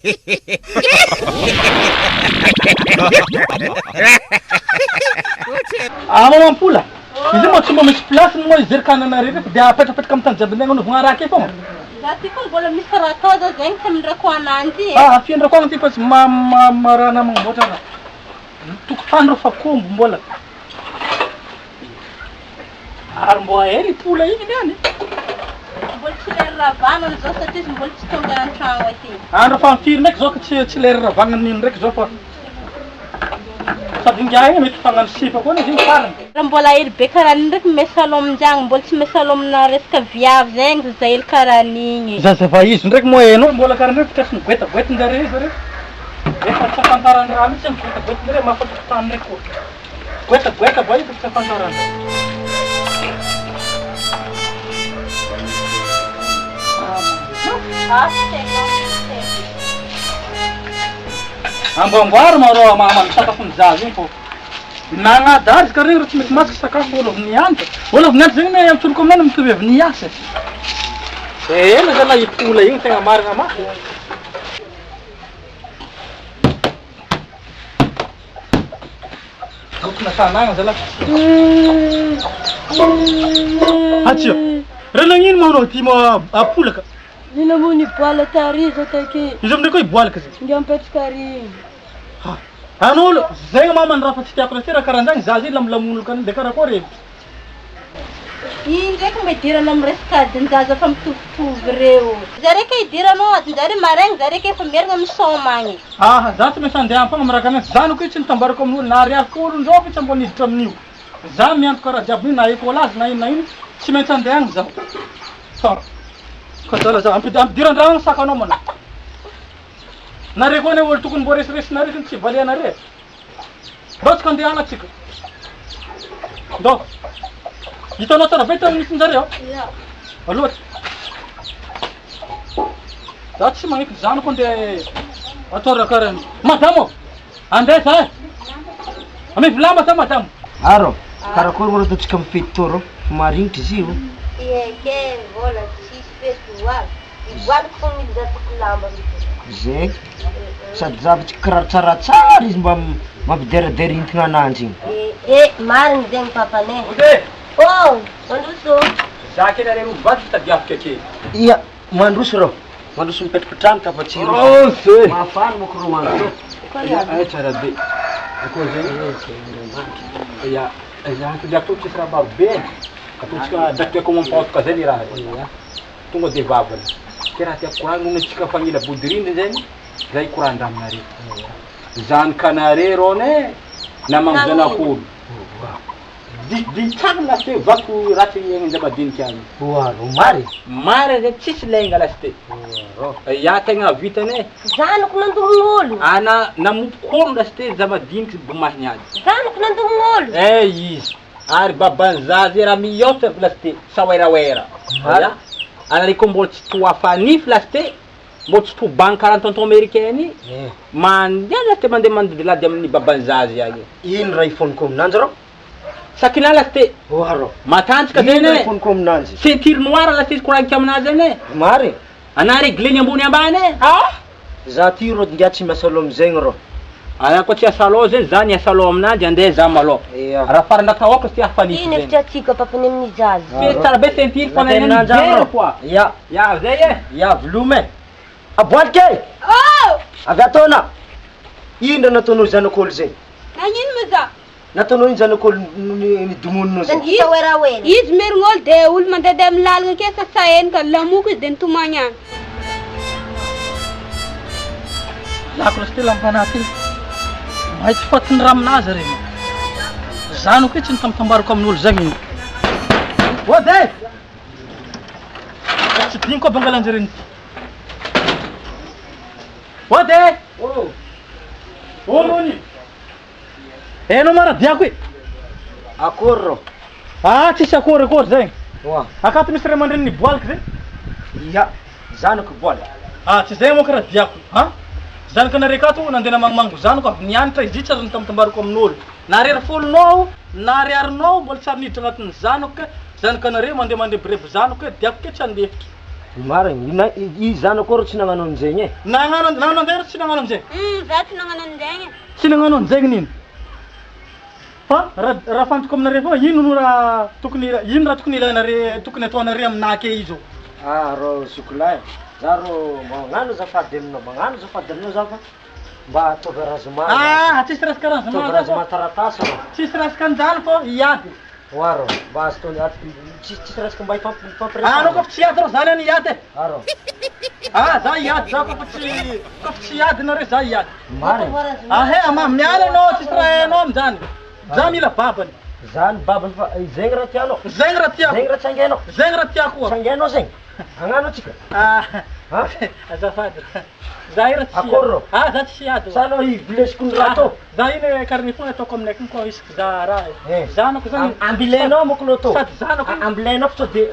Ah mamampola, izy io moa tsy mba misy place moa izy zerikananareo reto dia apetrapetraka amin'ny tany jiaby andeha agnanaovagna raha ake fogna. Za ty koa mbola misy raha atao za zegny tsy amindrako ananjy e. Ah afindrako agny ty fa tsy ma ma ma raha magnamboatra raha. Tokotany reo fa kombo mbola. Ary mbo ela i pola igny niany. Mbola tsy lera ravana amizao satria izy mbola tsy tonga antragno aty. Andro fa firy ndraiky zao ka tsy tsy lera ravagna amin'iny ndraiky zao fa sady ingahy igny mety fagnano sipa koa izy igny farany. Raha mbola hely be karaha an'igny ndraiky mesalao aminjagny mbola tsy mesalao amina resaka viavy zegny zaza hely karaha an'igny. Zaza va izy ndraiky moa hainao mbola karaha an'ireo fitrasy migoetagoetin-jareo io zareo efa tsy afantaran'ny raha mihitsy migoetagoetin-jareo mafa-tokotany ndraiky koa. Goaika goaika va io fa tsy afantarana. Amboamboary ma rô mahamano sakafon'ny zaza io fô. Nagnada azy ka regny rô tsy mety masaka sakafo olo avy nianatra. Olo avy nianatra zegny ne antsoroko aminao mitovy avy niasa. Ela zalahy i pola igny tegna marigna mafy. Lokona tanàgna zalahy. Atsia. Raha nagnino moa anao ty ma apolaka? Ino moa ny boala tary zao take? Izy amin'izay koa hiboalaka zay. Inga mipetraka ary. Ha. Anao olo, zegny mama ny raha fa tsy tiako raha karahan'zany za zay lamolamon'olo karaha de karakôry hevitra. Iny ndraiky mba idirana amin'ny resaka adin-jaza fa mitovitovy reo. Zare ke idiranao adin-jare maraigny zare ke efa mierigna misaoma agny. Aha, za tsy maintsy andeha am-pagna miraka anazy, zanako io tsy nitambarako amin'olo na ariary folo ndrô fa tsy mbola niditra amin'io, za miantoka raha jiaby io na écolage na ino na ino, tsy maintsy andeha agny zaho, fa kadala za, ampidiro an-drano agny sakanao mana, nare koa anie olo tokony mbô resiresinareo zany tsy valianare e. Ndao tsika andeha atsika. Ndao. Hitanao tsara be tany misy njareo? Ya. Aloha. Za tsy magneky zanako andeha atao raha karaha an'io. Madamo, andeha za e. Amivo lamba sa madamo? Aro, karakory moa rô ataontsika amin'ny fety tô rô? Fa marinitra izy io. Eke mbola tsisy fety ho avy. Ivoaliko fô milatoko lamba mihitsy. Zay. Sady zavantsika kiraro tsaratsara izy mba mampideradera entigna ananjy igny. Eh marigny zegny papanay. Ode! Oh! Mandroso ô! Za kely areo mivady fitadiaviko akehy. Ia, mandroso rô. Mandroso mipetrapetrano ka fa tsy hiroso. Roso e! Mahafaly manko rô andro tô. Ia, eh tsara be. Akory zegny? Ia, za tadiaviko tô tsisy raha maro be e. Ataontsika drakidraky mampahotoka zay ny raha. Ia. Tonga de vavany. Ke raha tiako koragny noho antsika mifagnila bodirindriny zegny, zay koran-draha aminareo. Zanakanare rô ne, namango zanak'olo. Di tsara lasite vaky ratsy aignan-javadinika agny. Oa rô marigny? Marigny zay tsisy lainga lasite. Oa rô. Ya tegna vitany e. Zanako nandomon'olo. Ana namompok'olo lasite zavadiniky bomahiny ady. Zanako nandomon'olo. Eh izy. Ary baban'ny zaza io raha mihoatra lasite sawerawera. Voilà. Anareo koa mbola tsy toa fanify lasite, mbola tsy toa banky karaha tonton américain iny, mandeha lasite mandeha mandidilady amin'ny baban'ny zaza io. Ino raha ifoniko aminanjy rô? Sakina lasite. Oa rô. Matanjaka Ino zany raha e. ifoniko aminanjy? Ceinture noire lasite izy koragniko aminazy zany e. Marigny. Ana regleny ambony ambany e. Ah! Za ty rô dingahy tsy miasa loha amizegny rô. Ana koa tsy hiasa loha zay, za niasa loha aminanjy andeha za malôha. Ia. Raha farany ataoko sy hafa nisy Ino zegny. hevitra antsika papany amin'ny zaza? Fetsy tsara be ceinture fa Lazaina nagnano aminanjy agny rô. jery quoi. Ia. Ia zay e. Ia veloma e. Aboalika e! Oh! Avy ataona! Ino raha nataonao zanak'olo zegny? Nagnino moa za? Nataonao ino zanak'olo nidomoninao zegny? Izy werawera. Izy merigna olo de olo mandehandeha amin'ny lalagna ake sasaheny ka lamoko izy de nitomagny agny. Lako rasy ty lampanahy ty. Mahay tsy fatin'ny raha aminazy regny. Zanako io tsy nitambatambarako amin'olo zegny. Ody e! Tsy diniko aby angalan-jareny ty. Ody e! Oh! Oh mony! Hainao ma raha diako e? Akory rô. Ah tsisy akory akory zegny. Oa. Akato misy ray aman-dreny niboaliky zegny? Ia, zanako boaliky. Ah tsy zegny manko raha diako an! Zanaka nareo akato nandeha namagnimango zanako avy nianatra izy io tsy azo nitambatambarako amin'olo. Na ariary folonao na ariarinao mbola tsy ary niditra agnatin'ny zanako ke, zanakanareo mandeha mandrebireby zanako ke diako ke tsy handefitra. Marigny, i na i zanako rô tsy nagnano an'izegny e. Nagnano nagnano an'izay rô tsy nagnano an'izay? Hum, za tsy nagnano an'izegny e. Tsy nagnano an'izegny nino. Fa raha raha fantako aminareo avao ino no raha tokony ino raha tokony ilainare tokony ataonare aminah ake io zao? Ah rô zokilahy, za rô magnano azafady aminao, magnano azafady aminao za fa mba ataovy arrangement. Ah, tsisy resaka arrangement Ataovy arrangement taratasy rô. Tsisy resaka an'izany fô hiady. Oa rô, mba azo atao tsisy tsisy resaka mba hifampiresahana. Anao kôfa tsy hiady rô, za neny hiady e. Ah rô. Ah za hiady za kôfa tsy kôfa tsy hiady nareo za hiady. Marigny. Ahe ama miala anao tsisy raha hainao amin'izany. Za mila babany. Zany babany fa zegny raha tianao. Zegny raha tiako. Zegny raha tsy angainao. Zegny raha tiako oa. Tsy angainao zegny. Hagnano atsika. Ah, Ah. azafady. Za io raha tsy Akory rô. Ah za tsy hiady. Sa anao hivilesiko ny raha atao. Za iny carnet fogna ataoko aminay akagny koa isaky za raha e. Eh. Zanako zany. Ambilenao manko lô tô. Sady zanako igny. Ambilenao fa sao de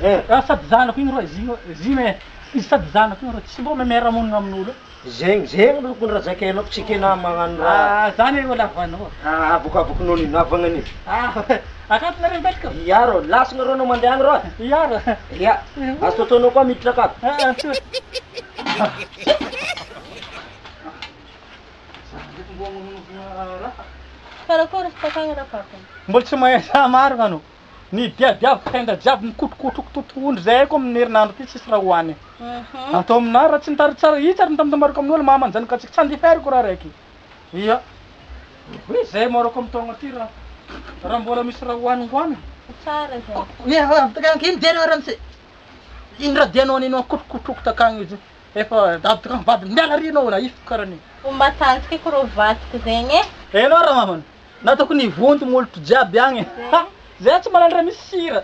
eh. Ah sady zanako igny rô izy igny izy igny e. Izy sady zanako igny rô tsy mbô miara-monina amin'olo. Zegny zegny no tokony raha zakainao fa tsy ekena magnano raha. Ah zany eo lavanao. Ah avokabokinao nino havagna nino. Ah akato nareo mipetraka. Ia rô, lasagna rô anao mandeha agny rô. Ia rô. Ia, azo ataonao koa miditra akato. Ah ah. Karakory izy takagny raha papa? Mbola tsy mahay za marina anao. Ny diadiaviko tenda jiaby mikotrokotroko totohondry zay ko amin'ny herinandro ty tsisy raha hoany. Atao aminah raha tsy nitary tsara io tsary nitambatambariko amin'olo mama ny zanako tsy andeferiko raha raiky. Ia. Hoe zay maroko amin'ny taogna ty raha raha mbola misy raha hoaningoanina. Tsara zay. Ia avy ino dianao ramose? Ino raha dianao anino kotrokotroko takagny izy. Efa avy takagny vady miala ary anao na ifiko karaha an'io. Fomba tanjaka ko rô vatiko zegny e. Hainao raha mamany? Nataoko nivonto molotro jiaby agny. Ha! Zay tsy mahalala raha misy sira.